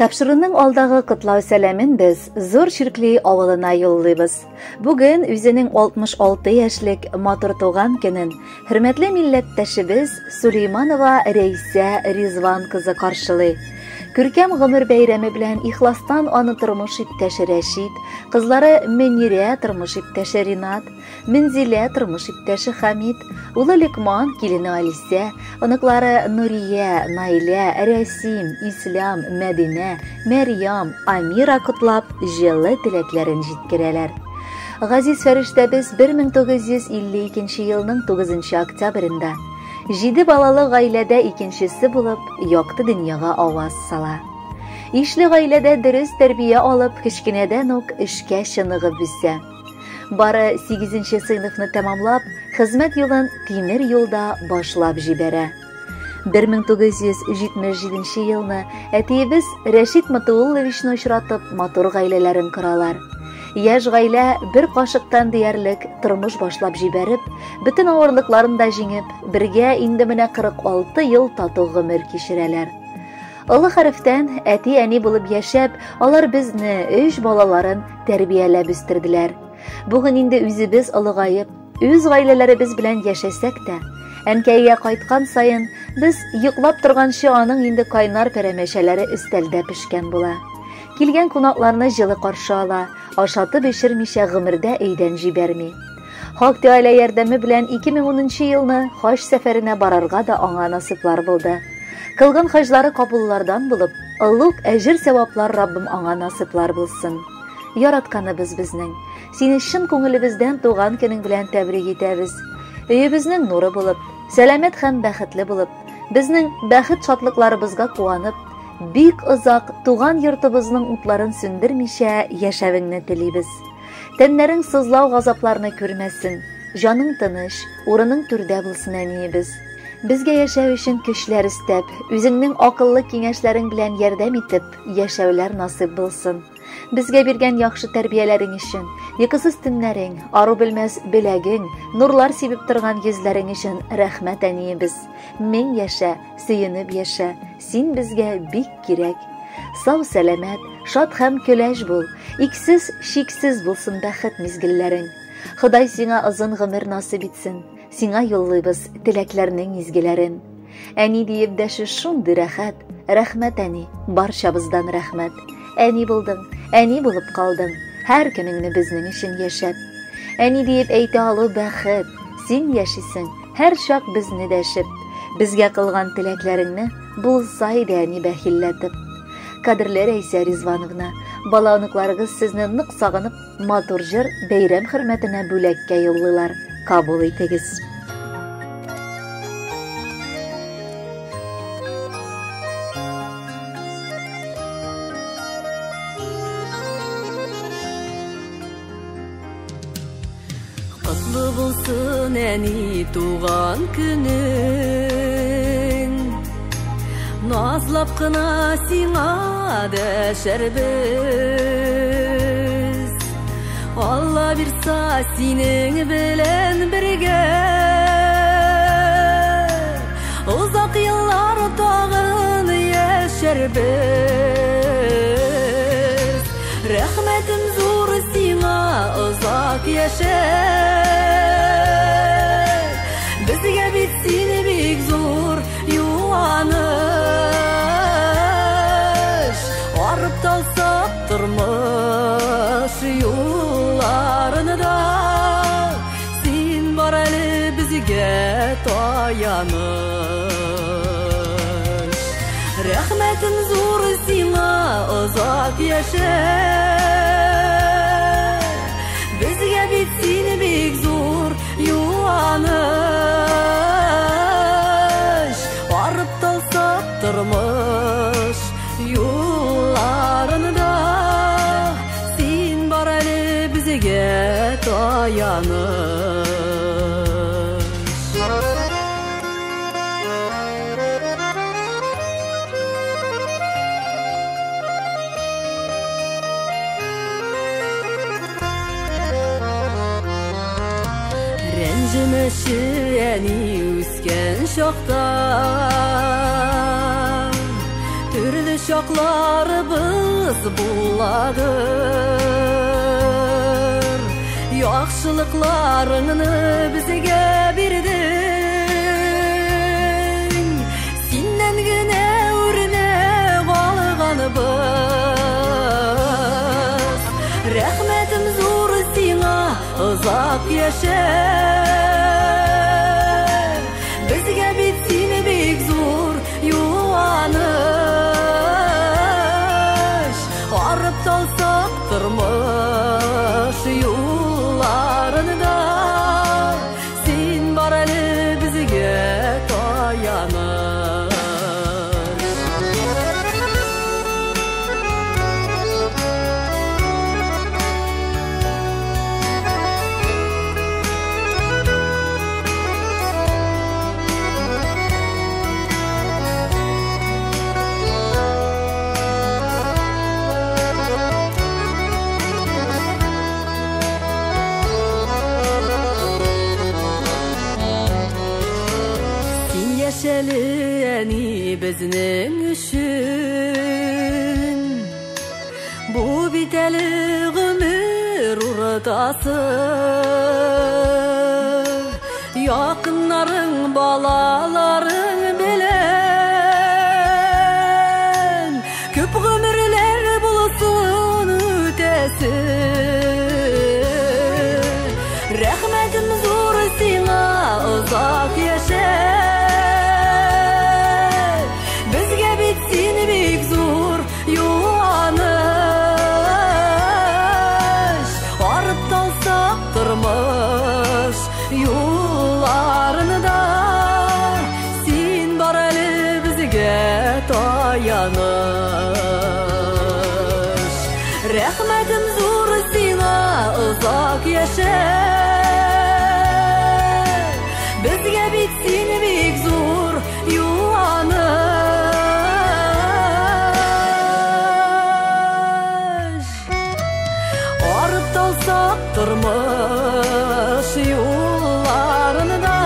Тапшыруның алдагы котлау сәламен без Зур Чиркли авылына юллыйбыз. Бүген үзенең 66 яшьлек матур туган көнен хөрмәтле милләттәшебез Сулейманова Рәйсә Ризван кызы каршылый. Күркәм гомер бәйрәме белән ихластан аны тормыш иптәше Рәшит, кызлары Мөнирә, тормыш иптәше Ринат, Мензилә, тормыш иптәше Хамит, улы Лекман, килене Алисә, оныклары Нурия, Наилә, Рәсим, Ислам, Мәдинә, Мәрьям, Амира котлап, җылы теләкләрен җиткерәләр. Газиз фәрештәбез 1952 елның 9 октябрендә җиде балалы гаиләдә икенчесе булып, якты дөньяга аваз сала. Ишле гаиләдә дөрес тәрбия алып, кечкенәдән үк эшкә чыныгып үсә. Бары 8 сыйныфны тәмамлап, хезмәт юлын тимер юлда башлап җибәрә. 1977 елны әтиебез Рәшит Матулловичны очратып, матур гаиләләрен коралар. Яшь гаилә бер кашыктан диярлек тормыш башлап җибәреп, бөтен авырлыкларын да җиңеп, бергә инде менә 46 ел тату гомер кичерәләр. Олы хәрефтән әти-әни булып яшәп, алар безне, өч балаларын тәрбияләп үстерделәр. Бүген инде үзебез олыгаеп, үз гаиләләребез белән яшәсәк тә, әнкәйгә кайткан саен без йоклап торганчы аның инде кайнар пәрәмәчәләре өстәлдә пешкән була. Килгән кунакларны җылы каршы ала, ашатып эчермичә гомердә өйдән җибәрми. Хак Тәгалә ярдәме белән 2010 елны хаҗ сәфәренә барырга да аңа насыйплар булды. Кылган хаҗлары кабуллардан булып, олуг әҗер-сәваплар Раббым аңа насыйплар булсын. Яратканыбыз безнең. Сине чын күңелебездән туган көнең белән тәбрик итәбез. Өебезнең нуры булып, сәламәт һәм бәхетле булып, безнең бәхет шатлыкларыбызга куанып, бик озак туган йортыбызның утларын сүндермичә яшәвеңне телибез. Тәннәрең сызлау газапларны күрмәсен, җаның тыныч, урының түрдә булсын, әниебез. Безгә яшәү өчен көчләр өстәп, үзеңнең акыллы киңәшләрең белән ярдәм итеп, яшәүләр насыйп булсын. Безгә биргән яхшы тәрбияләрең өчен, йокысыз төннәрең, ару белмәс беләгең, нурлар сибеп торган йөзләрең өчен рәхмәт, әниебез. Мең яшә, сөенеп яшә, син безгә бик кирәк. Сау сәламәт, шат һәм көләч бул, иксез, чиксез булсын бәхет мизгелләрең. Ходай сиңа озын гомер насыйп итсен. Сиңа юллыйбыз теләкләрнең изгеләрен. Әни диеп дәшү шундый рәхәт. Рәхмәт, әни, барчабыздан рәхмәт. Әни булдың, әни булып калдың, һәр көнеңне безнең өчен яшәп. Әни диеп әйтә алу бәхет. Син яшисең, һәр чак безне дәшеп. Безгә кылган теләкләреңне булса иде әни бәхилләтеп. Кадерле Рәйсә Ризвановна, бала оныкларыгыз сезне нык сагынып, матур җыр бәйрәм хөрмәтенә бүләккә юллыйлар. Кабул итегез. Котлы булсын, әни, туган көнең. Назлап кына сиңа дәшәрбез. Алла бирса, синең белән бергә озак еллар тагын яшәрбез. Рәхмәтем зур сиңа, озак яшә. Безгә бит син бик зур юаныч. Арып талсак тормыш юлларында, син бар әле безгә таяныч. Рәхмәтем зур сиңа, озак яшә. Безгә бит син бик зур юаныч. Арып талсак тормыш юлларында, син бар әле безгә таяныч. Рәнҗемәче, әни, үскән чакта, төрле чакларыбыз буладыр. Яхшылыкларыңны безгә бирдең, синнән генә үрнәк алганбыз. Рәхмәтем зур сиңа, озак яшә. Безгә бит син бик зур юаныч. Арып талсак тормыш юлларында, син бар әле безгә таяныч. Яшәле әни безнең өчен, бу бит әле гомер уртасы. Якыннарың, балаларың белән күп гомерләр булсын үтәсе. Рәхмәтем зур сиңа, озак яшә. Безгә бит син бик зур юаныч. Арып талсак тормыш юлларында, син бар әле безгә таяныч. Рәхмәтем зур сиңа, озак яшә. Безгә бит син бик зур юаныч. Арып талсак тормыш юлларында,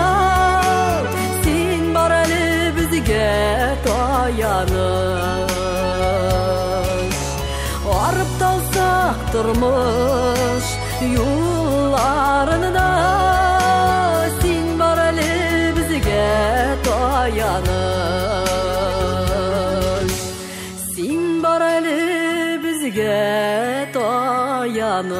син бар әле безгә таяныч. Арып талсак тормыш юлларында, син бар әле безгә таяныч. Син бар әле безгә таяныч.